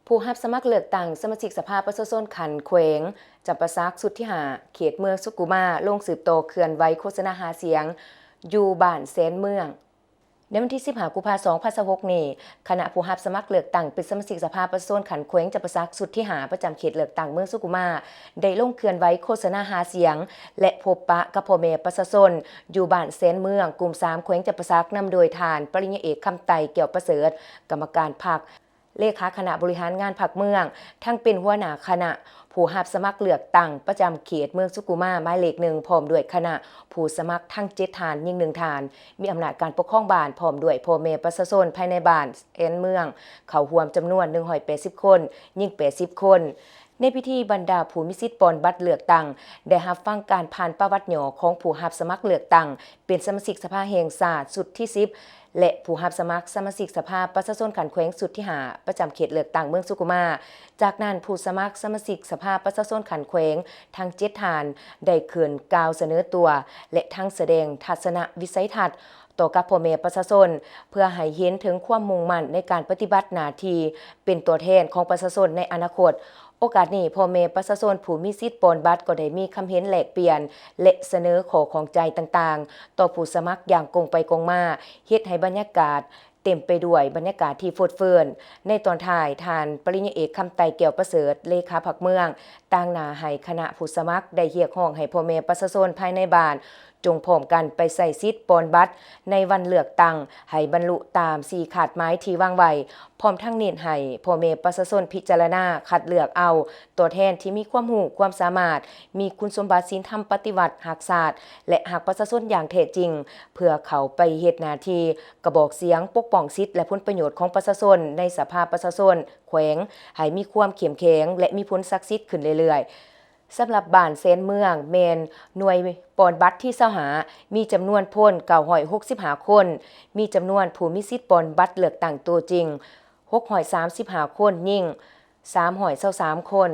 ຜູ້ຮັບສະໝັກເລືອກຕັ້ງສະມາຊິກສະພາປະຊາຊົນຂັ້ນແຂວງຈຳປາສັກຊຸດທີຫ້າ ເຂດເມືອງສຸຂຸມາ ລົງສືບຕໍ່ເຄື່ອນໄຫວໂຄສະນາຫາສຽງຢູ່ບ້ານແສນເມືອງ. ໃນວັນທີສິບຫ້າ ກຸມພາ ສອງພັນຊາວຫົກນີ້, ຄະນະຜູ້ຮັບສະໝັກເລືອກຕັ້ງເປັນສະມາຊິກສະພາປະຊາຊົນຂັ້ນແຂວງຈຳປາສັກຊຸດທີຫ້າ ປະຈຳເຂດເລືອກຕັ້ງເມືອງສຸຂຸມາ ໄດ້ລົງເຄື່ອນໄຫວໂຄສະນາຫາສຽງ ແລະ ພົບປະກັບພໍ່ແມ່ປະຊາຊົນຢູ່ບ້ານແສນເມືອງ ກຸ່ມສາມ ແຂວງຈຳປາສັກ ນຳໂດຍທ່ານປະລິນຍາເອກ ຄຳໄຕ ແກ້ວປະເສີດ ກຳມະການພັກ ເລຂາຄະນະບໍລິຫານງານພັກເມືອງ, ທັງເປັນຫົວໜ້າຄະນະຜູ້ຮັບສະໝັກເລືອກຕັ້ງປະຈຳເຂດເມືອງສຸຂຸມາໝາຍເລກໜຶ່ງ ພ້ອມດ້ວຍຄະນະຜູ້ສະໝັກທັງເຈັດທ່ານ, ຍິງໜຶ່ງທ່ານ, ມີອຳນາດການປົກຄອງບ້ານ ພ້ອມດ້ວຍພໍ່ແມ່ປະຊາຊົນພາຍໃນບ້ານແສນເມືອງ ເຂົ້າຮ່ວມຈຳນວນໜຶ່ງຮ້ອຍແປດສິບຄົນ, ຍິງແປດສິບຄົນ. ໃນພິທີ, ບັນດາຜູ້ມີສິດປ່ອນບັດເລືອກຕັ້ງໄດ້ຮັບຟັງການຜ່ານປະຫວັດຫຍໍ້ຂອງຜູ້ຮັບສະໝັກເລືອກຕັ້ງເປັນສະມາຊິກສະພາແຫ່ງຊາດຊຸດທີສິບ ແລະ ຜູ້ຮັບສະໝັກສະມາຊິກສະພາປະຊາຊົນຂັ້ນແຂວງຊຸດທີຫ້າ ປະຈຳເຂດເລືອກຕັ້ງເມືອງສຸຂຸມາ. ຈາກນັ້ນ, ຜູ້ສະໝັກສະມາຊິກສະພາປະຊາຊົນຂັ້ນແຂວງທັງເຈັດທ່ານ ໄດ້ຂຶ້ນກ່າວສະເໜີຕົວ ແລະ ທັງສະແດງທັດສະນະວິໄສທັດຕໍ່ກັບພໍ່ແມ່ປະຊາຊົນ ເພື່ອໃຫ້ເຫັນເຖິງຄວາມມຸ່ງໝັ້ນໃນການປະຕິບັດໜ້າທີ່ເປັນຕົວແທນຂອງປະຊາຊົນໃນອະນາຄົດ. ໂອກາດນີ້, ພໍ່ແມ່ປະຊາຊົນຜູ້ມີສິດປ່ອນບັດກໍໄດ້ມີຄຳເຫັນແລກປ່ຽນ ແລະ ສະເໜີຂໍ້ຂ້ອງໃຈຕ່າງໆ ຕໍ່ຜູ້ສະໝັກຢ່າງກົງໄປກົງມາ, ເຮັດໃຫ້ບັນຍາກາດເຕັມໄປດ້ວຍບັນຍາກາດທີ່ຟົດເຟີນ. ໃນຕອນທ້າຍ, ທ່ານປະລິນຍາເອກ ຄຳໄຕ ແກ້ວປະເສີດ ເລຂາພັກເມືອງ ຕາງໜ້າໃຫ້ຄະນະຜູ້ສະໝັກໄດ້ຮຽກຮ້ອງໃຫ້ພໍ່ແມ່ປະຊາຊົນພາຍໃນບ້ານ ຈົ່ງພ້ອມກັນໄປໃຊ້ສິດປ່ອນບັດໃນວັນເລືອກຕັ້ງໃຫ້ບັນລຸຕາມສີ່ຄາດໝາຍທີ່ວາງໄວ້, ພ້ອມທັງເນັ້ນໃຫ້ພໍ່ແມ່ປະຊາຊົນພິຈາລະນາຄັດເລືອກເອົາຕົວແທນທີ່ມີຄວາມຮູ້ຄວາມສາມາດ, ມີຄຸນສົມບັດສິນທຳປະຕິວັດ, ຮັກຊາດ ແລະ ຮັກປະຊາຊົນຢ່າງແທ້ຈິງ, ເພື່ອເຂົ້າໄປເຮັດໜ້າທີ່ກະບອກສຽງປົກປ້ອງສິດ ແລະ ຜົນປະໂຫຍດຂອງປະຊາຊົນໃນສະພາປະຊາຊົນແຂວງໃຫ້ມີຄວາມເຂັ້ມແຂງ ແລະ ມີຜົນສັກສິດຂຶ້ນເລື້ອຍໆ. ສຳລັບບ້ານແສນເມືອງແມ່ນໜ່ວຍປ່ອນບັດທີຊາວຫ້າ ມີຈຳນວນພົນເກົ້າຮ້ອຍຫົກສິບຫ້າຄົນ, ມີຈຳນວນຜູ້ມີສິດປ່ອນບັດເລືອກຕັ້ງຕົວຈິງຫົກຮ້ອຍສາມສິບຫ້າຄົນ, ຍິງສາມຮ້ອຍຊາວສາມຄົນ.